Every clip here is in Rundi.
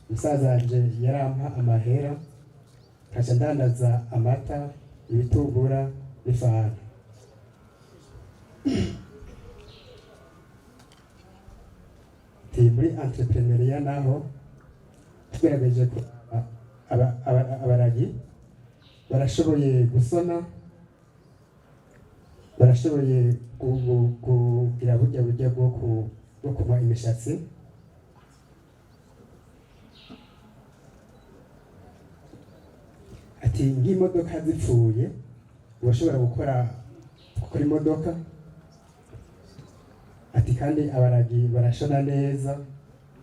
Musaza wanje yarampa amahera, nkaca ndandaza amata, ibitungura n'ifanta. Ati muri entrepreneuriat naho, tugerageje kuraba, abaragi barashoboye gusona, barashoboye kugira burya buryo bwo kumwa imishatsi. Ati nk'imodoka zipfuye, urashobora gukora imodoka. Ati kandi abaragi barashona neza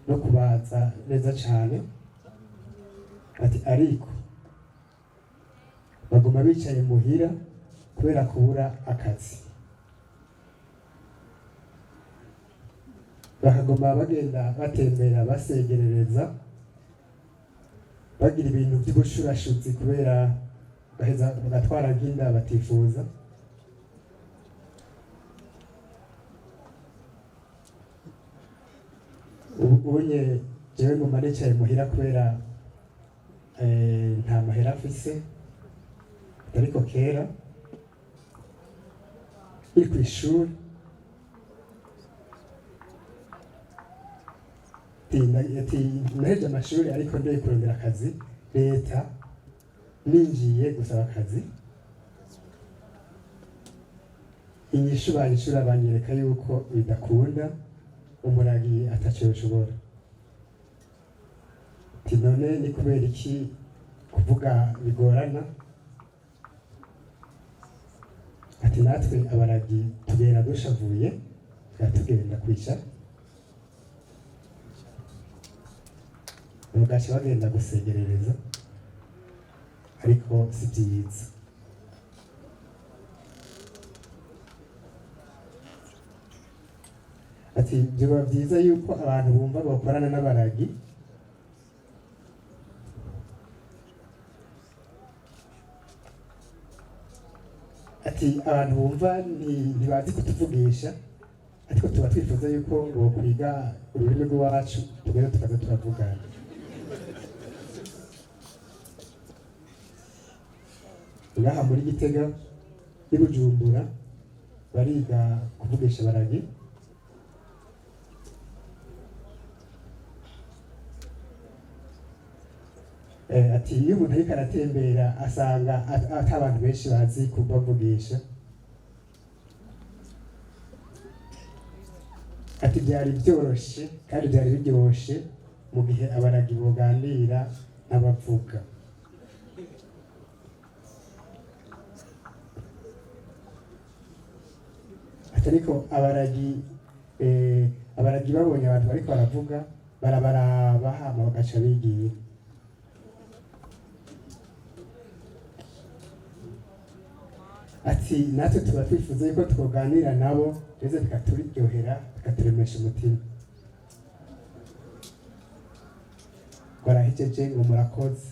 no kubaza neza cyane. Ati ariko baguma bicaye muhira kubera kubura akazi, bakaguma bagenda batembera, basegerereza, bagira ibintu by'ubushurashuzi, kubera baheza bagatwara nk'inda batifuza. Ubu unye jewe nguma nicaye muhira kubera nta mahera afise. Ariko kera iri kw'ishuri, ati naheje amashuri, ariko ndoye kurondera akazi leta, ninjiye gusaba akazi, inyishu banyishura banyereka yuko bidakunda, umuragi ataco yoshobora. Ati none ni kubera iki kuvuga bigorana? Ati natwe abaragi tugenda dushavuye, tukaba tugenda kwicara, bagaca bagenda gusegerereza, ariko si byiza. Ati byoba byiza yuko abantu bumva bakorana n'abaragi. Ati abantu bumva ntibazi kutuvugisha, ariko tuba twifuza yuko bokwiga ururimi rw'iwacu, tugenda tukaza turavugana. Ngaha muri Gitega n'i Bujumbura bariga kuvugisha abaragi. Ati iyo umuntu ariko aratembera asanga ata abantu benshi bazi kubavugisha. Ati byari byoroshe kandi byari biryoshe mu gihe abaragi boganira n'abavuga. Ati ariko abaragi babonye abantu bariko baravuga, barabaraba hama bagaca bigira. Ati natwe tuba twifuza yuko twoganira nabo, ndetse bikaturyohera, bikaturemesha umutima. Barahejeje ngo murakoze.